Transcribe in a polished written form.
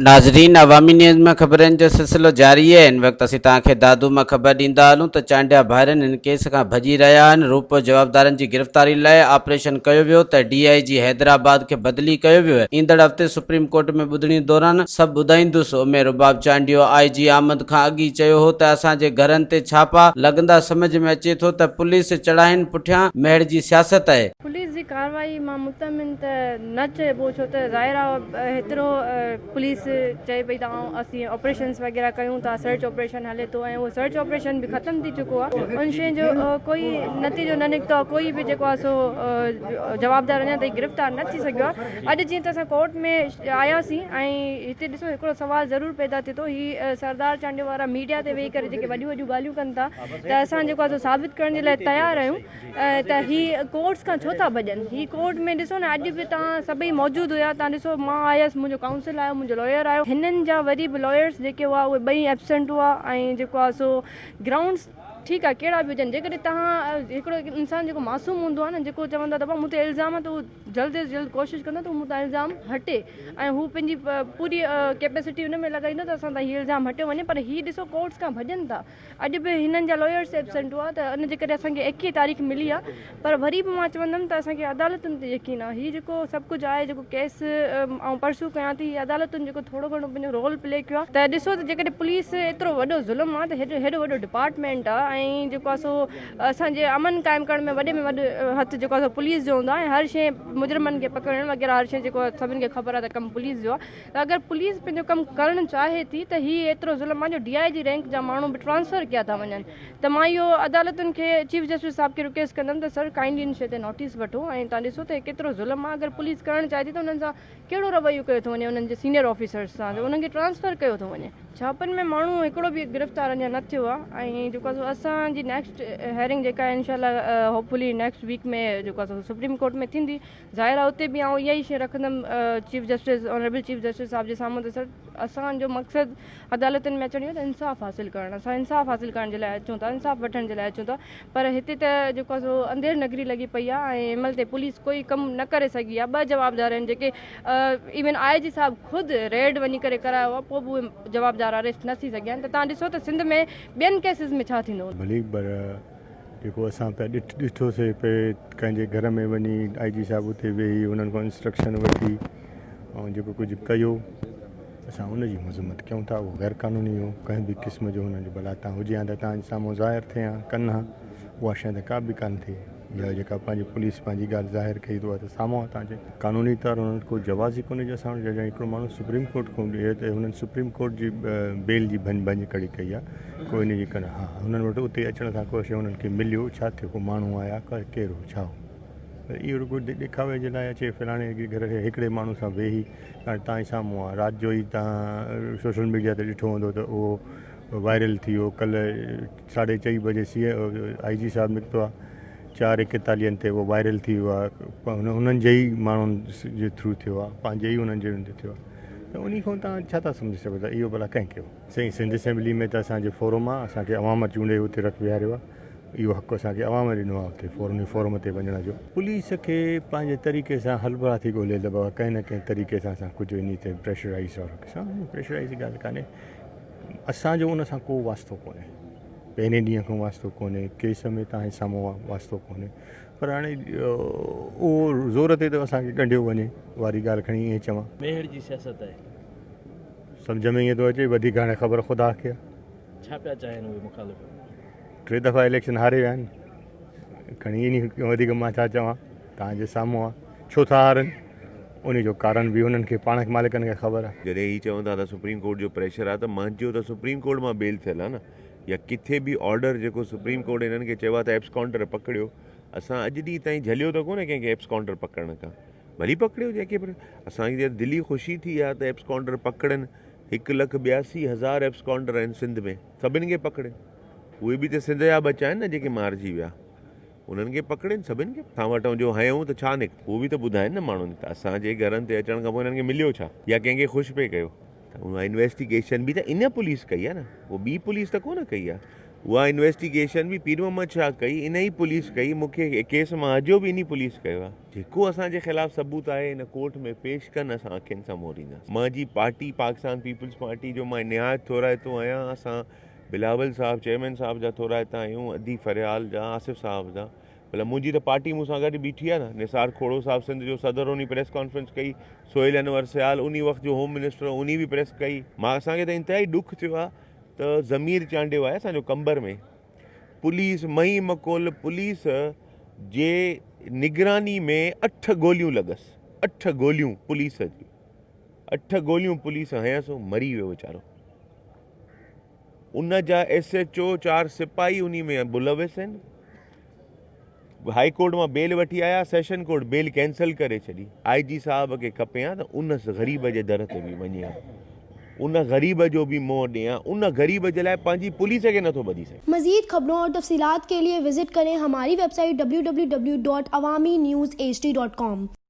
ناظرين عوامي نيوز ۾ خبرن جو سلسلو جاري آهي هن وقت اسين توهان کي دادو مان خبر ڏيندا هلون ته چانڊيا ڀائرن هن ڪيس کان ڀڄي رهيا آهن روپو جوابدارن جي گرفتاري لاء آپريشن ڪيو ويو ته ڊي I جي حيدرآباد کي بدلي ڪيو ويو ايندڙ هفتي سپريم ڪورٽ ۾ ٻڌڻي دوران سڀ ٻڌائيندس امي رباب چانڊيو آء جي آمد کان اڳ ئي چيو هو ته اسان جي گهرن تي ڇاپا لڳندا سمجهه ۾ اچي ٿو ته پوليس چڙهاين پٺيان مهڙ جي سياست آهي. پوليس جي ڪارروائي مان مطمئن ته نه چئبو ڇو ته ظاهر آ هيترو پوليس چئي پئي ته آئون اسين آپريشنس وغيره ڪيون ٿا سرچ آپريشن هلي ٿو ۽ اهو سرچ آپريشن به ختم ٿي چڪو آ ان شي جو ڪوئي نتيجو نه نڪتو آ ڪوئي به جيڪو آ سو جوابدار اڃا تائين گرفتار نه ٿي سگهيو آ اڄ جيئن ته اسان ڪورٽ ۾ آياسين ۽ هتي ڏسو هڪڙو سوال ضرور پيدا ٿئي ٿو هي سردار چانڊيو وارا ميڊيا تي ويهي ڪري جيڪي وڏيون وڏيون ڳالهيون ڪن ٿا ته اسان جيڪو آ سو ثابت ڪرڻ جي لاء تيار آهيون ته هي ڪورٽس کان ڇو ٿا ڀڄن هي ڪورٽ ۾ ڏسو نه اڄ به توهان سڀئي موجود هيا توهان ڏسو مان آيس منهنجو ڪائونسل آيو منهنجو لائر آيو هنن جا وري به لائرس جيڪي هئا اهي ٻئي ايبسنٽ هئا ۽ جيڪو آهي سو گرائونڊس ٺيڪ آهي ڪهڙا به هجن جيڪڏهن توهان هڪڙو انسان جيڪو معصوم هوندو آهي نه جيڪو چوندو آهي ته بابا مون تي الزام آهي ته هو جلد از جلد ڪوشش ڪندو ته مون تان الزام هٽي ۽ هو پنهنجي پوري ڪيپيسٽي ان ۾ لڳائيندو ته اسان تان هي الزام هٽيو وڃي پر هي ڏسو ڪورٽس کان ڀڄن ٿا اڄ به هنن جا لائرس ايبسنٽ هئا ته ان جي ڪري اسان کي 21 تاريخ ملي آ پر وري به مان چوندم ته اسان کي عدالتن تي يقين آ هي جيڪو سڀ ڪجهه آهي جيڪو ڪيس آئون پرسو ڪيان ٿي هي عدالتن جيڪو ٿورو گهڻو پنهنجو رول پلي ڪيو آ ته ڏسو ته جيڪڏهن پوليس ايترو وڏو ظلم آ ته هيڏو هيڏو وڏو ڊپارٽمينٽ آ ۽ جيڪو آ سو اسان جي امن قائم ڪرڻ ۾ وڏي ۾ وڏو هٿ جيڪو آ سو پوليس جو هوندو آ ۽ هر شيء مجرمن کي پڪڙڻ وغيره هر شيء جيڪو سڀن کي خبر آ ته ڪم پوليس جو آ ته اگر پوليس پنهنجو ڪم ڪرڻ چاهي ٿي ته هي ايترو ظلم آهي جو ڊي I جي رينڪ جا ماڻهو به ٽرانسفر ڪيا ٿا وڃن ته مان اهو عدالتن کي چيف جسٽس صاحب کي رڪويسٽ ڪندم ته سر ڪائنڊلي ان شي تي نوٽيس وٺو ۽ توهان ڏسو ته ڪيترو ظلم آهي اگر پوليس ڪرڻ چاهي ٿي ته انهن سان ڪهڙو رويو ڪيو ٿو وڃي انهن جي سينئر آفيسرس سان انهن کي ٽرانسفر ڪيو ٿو وڃي. ڇاپن ۾ ماڻهو هڪڙو به گرفتار اڃا نه ٿيو آهي ۽ جيڪو آهي سو اسان جي نيڪسٽ هيئرنگ جيڪا آهي انشاء الله هوپ فلي نيڪسٽ ويڪ ۾ جيڪو آهي سو سپريم ڪورٽ ۾ ٿيندي ظاهر آهي اتي به آئون اها ئي شيء رکندم chief justice honourable chief justice صاحب جي سامهون ته سر اسان جو مقصد عدالتن ۾ اچڻ اهو ته انصاف حاصل ڪرڻ اسان انصاف حاصل ڪرڻ جي لاء اچون ٿا انصاف وٺڻ جي لاء اچون ٿا پر هتي ته جيڪو آهي سو انڌير نگري لڳي پئي آهي ۽ هن مهل تائين پوليس ڪوئي ڪم نه ڪري سگهي آهي ٻه جوابدار آهن جيڪي ايون I جي صاحب خود ريڊ وڃي ڪري ڪرايو آهي پوء به اهي جوابدار اريسٽ نه ٿي سگهيا آهن ته تان ڏسو ته سنڌ ۾ ٻين ڪيسز ۾ ڇا ٿيندو هوندو. ڀلي پر جيڪو اسان پيا ڏٺوسي پئي ڪنهن جي گهر ۾ وڃي آء جي صاحب اتي ويهي انهن کان انسٽرڪشن وٺي ۽ جيڪو ڪجهه ڪيو اسان ان جي مذمت ڪيون ٿا اهو غير قانوني هو ڪنهن به قسم جو هنن جو ڀلا تان هجي ها ته تان جي سامهون ظاهر ٿئي ها ڪن ها اها شيء ته ڪا به ڪانه ٿي اها جيڪا پنهنجي پوليس پنهنجي ڳالهه ظاهر ڪئي ته اها ته سامهون آهي تان جي قانوني طور هنن وٽ ڪو جواز ئي ڪونهي جو اسان وٽ جڏهن هڪڙو ماڻهو سپريم ڪورٽ کان ڏئي ته هنن سپريم ڪورٽ جي بيل جي ڀڃ ڀڃ ڪڙي ڪئي آهي ڪو ان جي ڪن ها هنن وٽ اتي اچڻ سان ڪو شيء هنن کي مليو ڇا ٿيو ڪو ماڻهو آيا ڪير هو ڇا هو اهو رڳو ڏيکاوي جي لاء اچي فلاڻي جي گهر کي هڪڙي ماڻهو سان ويهي هاڻي تان جي سامهون آهي رات جو ئي تان سوشل ميڊيا تي ڏٺو هوندو ته اهو وائرل ٿي ويو ڪلهه ساڍي چئي بجي سي آء جي صاحب نڪتو آهي چار ايڪيتاليهن تي اهو وائرل ٿي ويو آهي انهن جي ئي ماڻهن جي ٿرو ٿيو آهي پنهنجي ئي انهن جي تي ٿيو آهي ته انهي کان تان ڇا ٿا سمجهي سگهو ته اهو ڀلا ڪنهن ڪيو سائين سنڌ اسيمبلي ۾ ته اسان جو فورم آهي اسان کي عوام چونڊي اتي رک ويهاريو آهي اهو حق اسان کي عوام ڏنو آهي اتي فورم فورم تي وڃڻ جو پوليس کي پنهنجي طريقي سان هلبرا ٿي ڳولي ته بابا ڪنهن نه ڪنهن طريقي سان اسان ڪجهه انهي تي پريشرائيز وارو پريشرائيز جي ڳالهه ڪانهي اسان جو ان سان ڪو واسطو ڪونهي پهرين ڏينهن کان واسطو ڪونهي ڪيس ۾ تان سامهون واسطو ڪونهي پر هاڻي اهو زور تي ته اسان کي ڳنڍيو وڃي واري ڳالهه کڻي ائين چوان. ميهڙ جي سياست آهي. سمجهه ۾ ائين ٿو اچي وڌيڪ هاڻي خبر خدا کي آهي. ڇا پيا چاهين اهي مخالف؟ ٽي دفعا اليڪشن هاري ويا آهن کڻي انهي کان وڌيڪ مان ڇا چوان توهان جي سامهون آهي ڇو ٿا هارن انهي جو ڪارڻ به انهن کي پاڻ مالڪن کي خبر آهي. جڏهن هي چون ٿا ته سپريم ڪورٽ جو پريشر آهي ته منهنجو ته سپريم ڪورٽ مان بيل ٿيل آهي نه يا ڪٿي به آرڊر جيڪو سپريم ڪورٽ هنن کي چيو آهي ته ايبسڪانڊر پڪڙيو اسان اڄ ڏينهن تائين جهليو ته ڪونهي ڪنهن کي ايبسڪانڊر پڪڙڻ کان ڀلي پڪڙيو جنهن کي اسان کي دلي خوشي ٿي آهي ته ايبسڪانڊر پڪڙن هڪ لک 82 هزار ايبسڪانڊر آهن سنڌ ۾ سڀني کي پڪڙين اهي به ته سنڌ جا ٻچا آهن نه جيڪي مارجي ويا انهن کي پڪڙين سڀن کي اسان وٽان جو هنيو ته ڇا نڪتو اهو به ته ٻڌائين نه ماڻهن ته اسان جي گهرن تي اچڻ کان پوء انهن کي مليو ڇا يا ڪنهن کي خوش پئي ڪيو ته اها انويسٽيگيشن به ته ان پوليس ڪئي آهي نه اهو ٻي پوليس ته ڪونه ڪئي آهي. اها انويسٽيگيشن به پير محمد شاهه ڪئي، انهي پوليس ڪئي، مون کي ڪيس مان اجهو به انهي پوليس ڪيو آهي. جيڪو اسان جي خلاف ثبوت آهي هن ڪورٽ ۾ پيش ڪن اسان اکين سان مورينداسين. منهنجي پارٽي پاڪستان پيپلز پارٽي جو مان نهايت ٿورائتو آهيان، اسان بلاول صاحب چيئرمين صاحب جا ٿورائتا آهيون، ادي فريال جا، آصف صاحب جا، ڀلا منهنجي ته پارٽي مون سان گڏ بيٺي آهي نه، نثار کوڙو صاحب سنڌ جو صدر انهي پريس ڪانفرنس ڪئي، سهيل انور سيال انهي وقت جو هوم منسٽر هو انهي به پريس ڪئي، مان اسان کي ته انتهائي ڏک ٿيو آهي ته ضمير چانڊيو آهي اسان جو قمبر ۾ پوليس مئي مڪول پوليس جي نگراني ۾ اٺ گوليون لڳس اٺ گوليون پوليس جي اٺ گوليون پوليس هنيس مري ويو ويچارو ان جا ايس ايچ او چار سپاهي انهي ۾ ملوث آهن هائي ڪورٽ مان بيل وٺي آيا سيشن ڪورٽ بيل ڪينسل ڪري ڇڏي آء جي صاحب کي کپي ها ته ان غريب جي در تي به وڃي ها ان غريب جو به منهن ڏي ها ان غريب جي لاء پنهنجي پوليس کي نٿو ٻڌي سگهي. مزيد خبرون اور تفصيلات کے لئے وزٽ ڪرين ھماري web site www.awamiNewsHD.com.